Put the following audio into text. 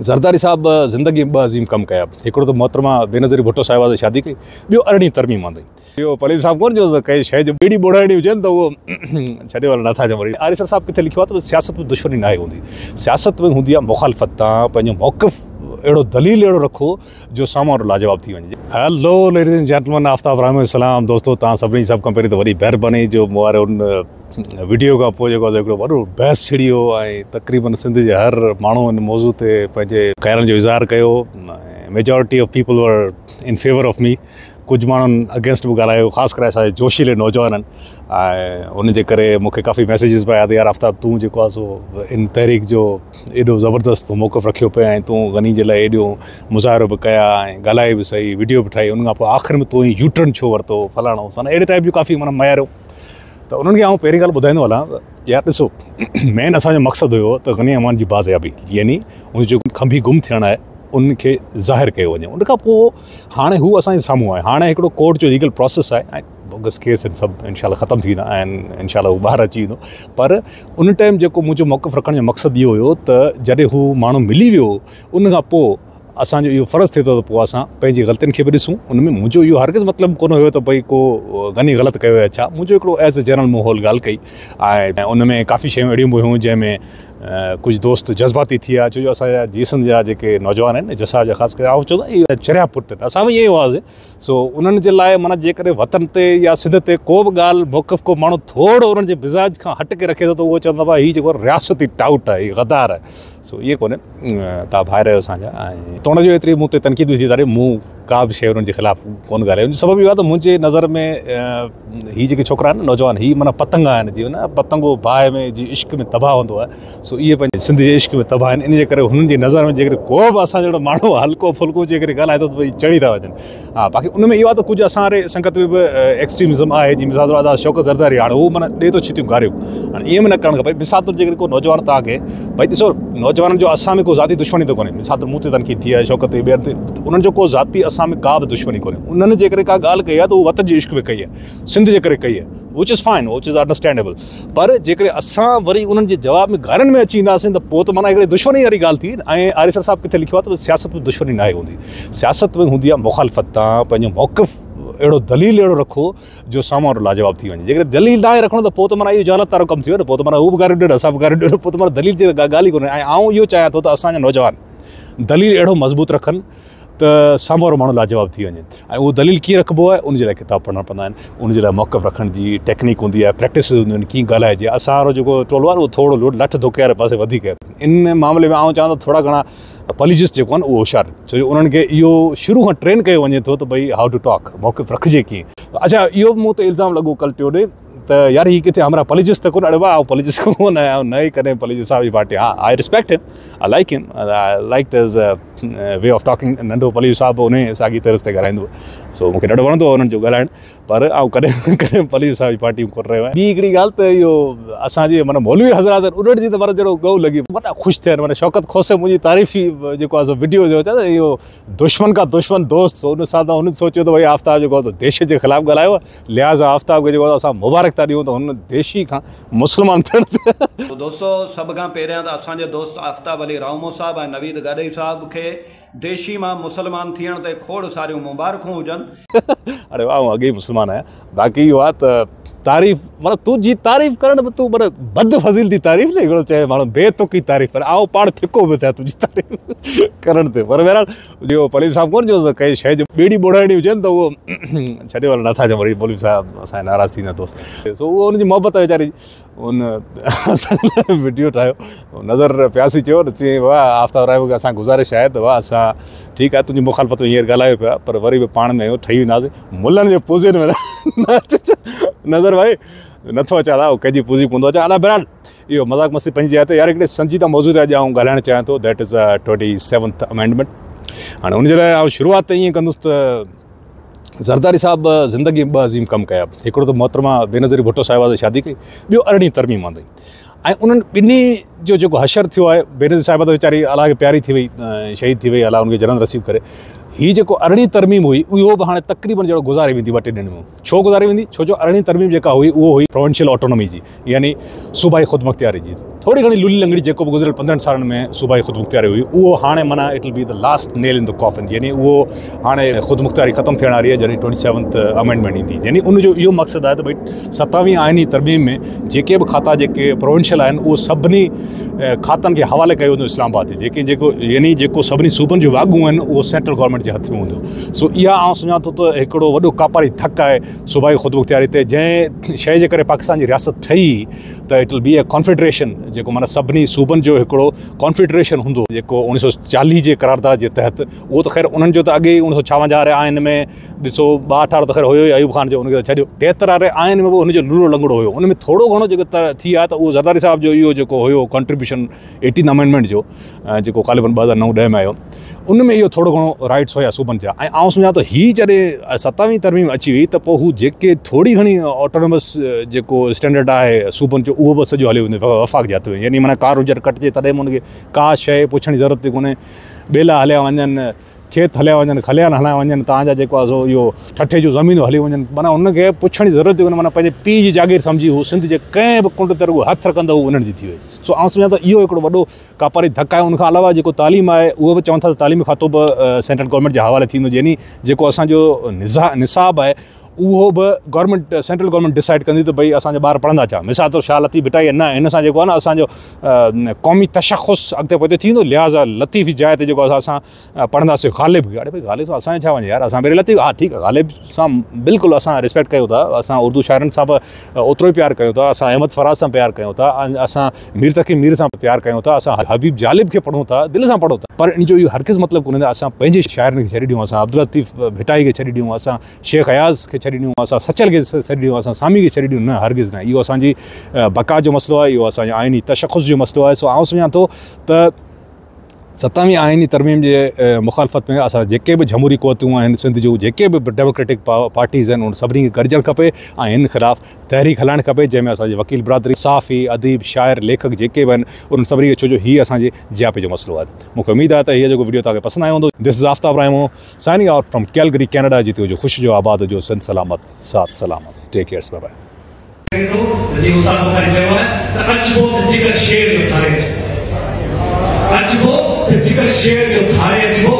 زرداري صاحب زندگي ۾ ٻه عظيم ڪم ڪيا، هڪڙو ته محترمه بينظير ڀٽو صاحبه سان شادي ڪئي، ٻيو ارڙهين ترميم آندي. اهو پليجو صاحب ڪونه چيو ته ڪنهن شيء جو ٻيڙي ٻوڙائڻي هجي نه ته اهو ڇڏي وارا نٿا چون. وري آريسر صاحب ڪٿي لکيو آهي ته سياست ۾ دشمني ناهي هوندي، سياست ۾ هوندي آهي مخالفت، تان پنهنجو موقف اهڙو دليل اهڙو رکو جو سامهون وارو لاجواب ٿي وڃي. هيلو ليڊيز اينڊ جينٽلمين آفتاب رحمي السلام دوستو تان سڀني سڀ کان پهرين ته وڏي مهرباني جو مون واري ان وڊيو کان پوء جيڪو آهي هڪڙو وڏو بحث ڇڙي ويو ۽ تقريبن سنڌ جي هر ماڻهو ان موضوع تي پنهنجي خيالن جو اظهار ڪيو majority of people were in favour of me ڪجهه ماڻهن اگينسٽ به ڳالهايو خاص ڪري اسان جي جوشيلي نوجوانن ۽ ان جي ڪري مون کي ڪافي ميسيجز به آيا ته يار آفتاب تون جيڪو آهي سو ان تحريڪ جو ايڏو زبردست موقف رکيو پئي ۽ تون غني جي لاء ايڏو مظاهرو به ڪيا ۽ ڳالهائي به سهي وڊيو به ٺاهي ان کان پوء آخر ۾ تو هي يوٽرن ڇو ورتو فلاڻو اهڙي ٽائپ جون ڪافي معنيٰ مياريو ته انهن کي آئون پهرين ڳالهه ٻڌائيندو هلان ته يار ڏسو مين اسان جو مقصد هيو ته غني امان جي بازيابي يعني ان جو کنڀي گم ٿيڻ آهي ان کي ظاهر ڪيو وڃي ان کان پوء هاڻي هو اسان جي سامهون آهي هاڻي هڪڙو ڪورٽ جو ليگل پروسيس آهي ۽ بوگس ڪيس آهن سڀ انشاء الله ختم ٿي ويندا ۽ انشاء الله هو ٻاهر اچي ويندو پر ان ٽائيم جيڪو منهنجو موقف رکڻ جو مقصد اهو هيو ته جڏهن هو ماڻهو ملي ويو ان کان پوء اسان جو اهو فرض ٿئي ٿو ته پوء اسان پنهنجي غلطين کي به ڏسون ان ۾ منهنجو اهو هرگز مطلب ڪونه هيو ته ڀئي ڪو غني غلط ڪيو يا ڇا منهنجو هڪڙو ايز اي جنرل مون هول ڳالهه ڪئي ۽ ان ۾ ڪافي شيون اهڙيون به هيون جنهن ۾ ڪجهه دوست جذباتي ٿي ويا ڇو جو اسان جا جي سنڌ جا جيڪي نوجوان آهن جساف جا خاص ڪري آئون چوندو اهي چريا پٽ آهن اسان به ائين ئي هئاسين سو انهن جي لاء معنيٰ جيڪڏهن وطن تي يا سنڌ تي ڪو به ڳالهه موقف ڪو ماڻهو ٿورو انهن جي مزاج کان هٽ ڪري رکي ٿو ته اهو چوندا ڀاء هي جيڪو رياستي ٽائوٽ آهي هي غدار آهي سو ائين ڪونهي توهان ڀائر آهيو اسان جا ۽ توڻي جو ايتري مون تي تنقيد به ٿي ٿاري مون ڪا به شيء انهن جي خلاف ڪونه ڳالهائي ان جو سبب اهو آهي ته منهنجي نظر ۾ هي جيڪي ڇوڪرا آهن نوجوان هي معنيٰ پتنگ آهن جيئن نه پتنگو باهه ۾ جي عشق ۾ تباهه هوندو آهي سو اهي پنهنجي سنڌ جي عشق ۾ تباهه آهن ان جي ڪري هنن جي نظر ۾ جيڪڏهن ڪو به اسان جهڙو ماڻهو هلڪو ڦلڪو جيڪڏهن ڳالهائي ٿو ته ڀئي چڙي ٿا وڃن ها باقي ان ۾ اهو آهي ته ڪجهه اسان واري سنگت ۾ به ايڪسٽريمزم آهي جيئن مثال طور ادا شوڪت زرداري هاڻي هو معنيٰ ڏي ٿو ڇتيون گاريون هاڻي ائين به نه ڪرڻ کپي مثال طور جيڪڏهن ڪو نوجوان توهان کي ڀئي ڏسو نوجوانن جو اسان ۾ ڪو ذاتي دشمني ته ڪونهي مثال طور مون تي تنقيد ٿي آهي شوڪت تي ٻين تي انهن جو ڪو ذاتي اسان ۾ ڪا به دشمني ڪونهي انهن جيڪڏهن ڪا ڳالهه ڪئي آهي ته هو وطن جي عشق ۾ ڪئي آهي سنڌ جي ڪري ڪئي آهي which is fine which is understandable پر جيڪڏهن اسان وري انهن جي جواب ۾ گارين ۾ اچي وينداسين ته پوء ته معنيٰ هڪڙي دشمني واري ڳالهه ٿي ۽ آريسر صاحب ڪٿي لکيو آهي ته سياست ۾ دشمني ناهي هوندي سياست ۾ هوندي آهي مخالفت تان پنهنجو موقف اهڙو دليل اهڙو رکو جو سامهون وارو لاجواب ٿي وڃي جيڪڏهن دليل ناهي رکڻو ته پوء ته معنيٰ اهو جهالت وارو ڪم ٿي ويو نه پوء ته معنيٰ هو به گاريون ڏين اسان به گاريون ڏيون پوء ته معنيٰ دليل جي ڳالهه ئي ڪونهي ۽ آئون اهو چاهيان ٿو ته اسان جا نوجوان دليل اهڙو مضبوط رکن ته سامهون وارو ماڻهو لاجواب ٿي وڃي ۽ اهو دليل ڪيئن رکبو آهي ان جي لاء ڪتاب پڙهڻا پوندا آهن ان جي لاء موقف رکڻ جي ٽيڪنيڪ هوندي آهي پريڪٽس هونديون آهن ڪيئن ڳالهائجي اسان وارو جيڪو ٽولو آهي اهو ٿورو لٺ ڌوڪي واري پاسي وڌيڪ آهي ان معاملي ۾ آئون چوان ته ٿورا گهڻا پليجس جيڪو آهن اهو هوشيار ڇو جو انهن کي اهو شروع کان ٽرين ڪيو وڃي ٿو ته ڀئي how two ٽاڪ موقف رکجي ڪيئن اڇا اهو به مون تي الزام لڳو ڪل ٽيون ڏينهن ته يار هي ڪٿي همراهه پليجس ته ڪونه اڙي ڀاء آئون پليجس ڪونه آهيان نه ئي ڪڏهن پليجو صاحب جي پارٽي ها I respect him I like him I like his way of talking ننڍو پليجو صاحب به انهي ساڳي طرز تي ڳالهائيندو سو مونکي ڏاڍو وڻندو هو انهن جو ڳالهائڻ پر آئون ڪڏهن ڪڏهن پليجو صاحب جي پارٽي ۾ ڪونه رهيو آهيان ٻي هڪڙي ڳالهه ته اهو اسان جي معنيٰ مولوي حضرات آهن انهن جي ته معنيٰ جهڙو ڳئون لڳي وڏا خوش ٿيا آهن معنيٰ شوڪت کوسي منهنجي تعريفي جيڪو آهي سو وڊيو جو چاهي اهو دشمن کا دشمن دوست ان سان ته هن سوچيو ته ڀئي آفتاب جيڪو آهي ديش جي خلاف ڳالهايو آهي لهٰذا آفتاب کي جيڪو آهي اسان مبارڪ ٿا ڏيون ته هن ديشي کان مسلمان ٿيڻ تي. دوستو سڀ کان پهريان ته اسان جي دوست آفتاب علي راهومو صاحب ۽ نويد گاڏهي صاحب کي ديشي مان مسلمان ٿيڻ تي کوڙ ساريون مبارڪون هجن. اڙي واهه آئون اڳي ئي مسلمان آهيان باقي اهو آهي ته تعريف معنيٰ تنهنجي تعريف ڪرڻ به تون معنيٰ بد فضيلتي تعريف نه هڪڙو چئي ماڻهو بي تڪي تعريف پر آئون پاڻ ڦڪو به ٿيان تنهنجي تعريف ڪرڻ تي پر بهرحال اهو پليجو صاحب ڪونه چوندو ته ڪنهن شيء جو ٻيڙي ٻوڙائڻي هجي نه ته اهو ڇڏي وارا نٿا چون وري مولوي صاحب اسان جا ناراض ٿيندا دوست سو اهو ان جي محبت آهي ويچاري ان اسان جي لاء وڊيو ٺاهيو نظر پياسي چيو نه چيائين واهه آفتاب راهي کي اسان گذارش آهي ته واهه اسان ٺيڪ آهي تنهنجي مخالفت ۾ هينئر ڳالهايو پيا پر وري به پاڻ ۾ آهيون ٺهي وينداسين ملن جي پوزين ۾ نه اچج نظر ڀائي نٿو اچان ته ڪنهن جي پوزي ڪونه ٿو اچان الا بهرحال اهو مذاق مستي پنهنجي جاء تي يار هڪڙي سنجيده موضوع تي اڄ آئون ڳالهائڻ چاهيان ٿو that is twenty seventh amendment هاڻي ان جي لاء آئون شروعات ته ائين ڪندس ته زرداري صاحب زندگي ۾ ٻه عظيم ڪم ڪيا هڪڙو ته محترمه بينظير ڀٽو صاحبه سان شادي ڪئي ٻيو ارڙهين ترميم آندي ۽ انهن ٻنهي جو جيڪو حشر ٿيو آهي بينظير صاحبه ته ويچاري الله کي پياري ٿي وئي شهيد ٿي وئي الله ان کي جنت نصيب ڪري هي جيڪو ارڙهين ترميم هئي اهو به هاڻي تقريبن جهڙو گذاري ويندي ٻه ٽي ڏينهن ۾ ڇو گذاري ويندي ڇو جو ارڙهين ترميم جيڪا هئي اهو هئي پروونشل آٽونومي جي يعني صوبائي خودمختياري جي. ٿوري گهڻي لولي لنگڙي جيڪو به گذريل 15 سالن ۾ صوبائي خودمختياري هئي اهو هاڻي معنيٰ it will be the last nail in the coffin يعني اهو هاڻي خودمختياري ختم ٿيڻ واري آهي جڏهن ٽوئنٽي سيونٿ امينڊمينٽ ايندي يعني ان جو اهو مقصد آهي ته ڀئي ستاويهين آئيني ترميم ۾ جيڪي به کاتا جيڪي پروونشل آهن اهو سڀني کاتن کي حوالي ڪيو ويندو اسلام آباد جي جيڪي جيڪو يعني جيڪو سڀني صوبن جون واڳون آهن اهو سينٽرل گورنمينٽ جي هٿ ۾ هوندو سو اها آئون سمجهان ٿو ته هڪڙو وڏو ڪاپاري ڌڪ آهي صوبائي خودمختياري تي جنهن شيء جي ڪري پاڪستان جي رياست ٺهي ته it will be a confederation جيڪو معنيٰ سڀني صوبن جو هڪڙو ڪانفيڊريشن هوندو جيڪو 1940 جي قرارداد جي تحت اهو ته خير انهن جو ته اڳي ئي 1956 واري آئين ۾ ڏسو 62 وارو ته خير هيو ئي ايوب خان جو ان کي ته ڇڏيو 73 واري آئين ۾ به ان جو لولو لنگڙو هيو ان ۾ ٿورو گهڻو جيڪو ٿي آهي ته اهو زرداري صاحب جو اهو جيڪو هيو ڪانٽريبيوشن ايٽين امينڊمينٽ جو جيڪو غالباً 2009 10 ۾ آيو ان ۾ اهو ٿورو گهڻو رائٽس هيا صوبن جا ۽ آئون سمجهان ٿو هي جڏهن ستاويهين ترميم اچي وئي ته پوء هو جيڪي ٿوري گهڻي آٽونومس جيڪو اسٽينڊرڊ آهي صوبن جو اهو به سڄو هليو ويندو وفاق جي هٿ ۾ يعني معنيٰ ڪارونجهر ڪٽجي تڏهن به ان کي ڪا شيء پڇڻ جي ضرورت ئي ڪونهي ٻيلا هليا وڃن کيت هليا وڃن کليان هليا وڃن تان جا جيڪو آهي سو اهو ٺٽي جون زمينون هليون وڃن معنيٰ ان کي پڇڻ جي ضرورت ئي ڪونهي معنيٰ پنهنجي پيء جي جاگير سمجهي هو سنڌ جي ڪنهن به ڪنڊ تي رڳو هٿ رکندو هو انهن جي ٿي وئي سو آئون سمجهان ٿو اهو هڪڙو وڏو ڪاپاري ڌڪ آهي ان کان علاوه جيڪو تعليم آهي اهو به چون ٿا ته تعليمي کاتو به سينٽرل گورنمينٽ جي حوالي ٿيندو يعني جيڪو اسان جو نصاب آهي اهو به گورنمينٽ سينٽرل گورنمينٽ ڊسائيڊ ڪندي ته ڀئي اسان جا ٻار پڙهندا ڇا مثال طور شاهه لطيف ڀٽائي نه هن سان جيڪو آهي نه اسان جو قومي تشخص اڳتي پوئتي ٿيندو لهٰذا لطيف جي جاء تي جيڪو اسان پڙهنداسين غالب کي اڙي ڀئي غالب سان اسان جو ڇا وڃي يار اسان پهرين لطيف ها ٺيڪ آهي غالب سان بلڪل اسان ريسپيڪٽ ڪيون ٿا اسان اردو شاعرن سان به اوترو ئي پيار ڪيون ٿا اسان احمد فراز سان پيار ڪيون ٿا اسان مير تقي مير سان پيار ڪيون ٿا اسان حبيب جالب کي پڙهون ٿا دل سان پڙهون ٿا پر ان جو اهو هرگز مطلب ڪونهي ته اسان پنهنجي شاعرن کي ڇڏي ڏيون اسان عبداللطيف ڀٽائي کي ڇڏي ڏيون اسان شيخ اياز کي ڇڏي ڏيون اسان سچل کي ڇڏي ڏيون اسان سامي کي ڇڏي ڏيون نه هرگز نه اهو اسان جي بقا جو مسئلو آهي اهو اسان جي آئيني تشخص جو مسئلو آهي سو آئون سمجهان ٿو ته ستاويهين آئيني ترميم جي مخالفت ۾ اسان جيڪي به جمهوري قوتون آهن سنڌ جون جيڪي به ڊيموڪريٽڪ پارٽيز آهن ان سڀني کي گڏجڻ کپي ۽ هن خلاف تحريڪ هلائڻ کپي جنهن ۾ اسان جي وڪيل برادري صحافي اديب شاعر ليکڪ جيڪي به آهن انهن سڀني کي ڇو جو هي اسان جي جياپي جو مسئلو آهي مون کي اميد آهي ته هي جيڪو وڊيو توهان کي پسند آيو هوندو this is Aftab Rahimo signing out from Calgary Canada جتي هجو خوش هجو آباد هجو سنڌ سلامت ساٿ سلامت ٽيڪ ڪيئر باء باء. سگهي ٿو ته جيئن استاد بخاري چيو آهي ته اچبو ته جگر شير جو ڌاري اچبو اچبو ته جگر شير جو ڌاري اچبو.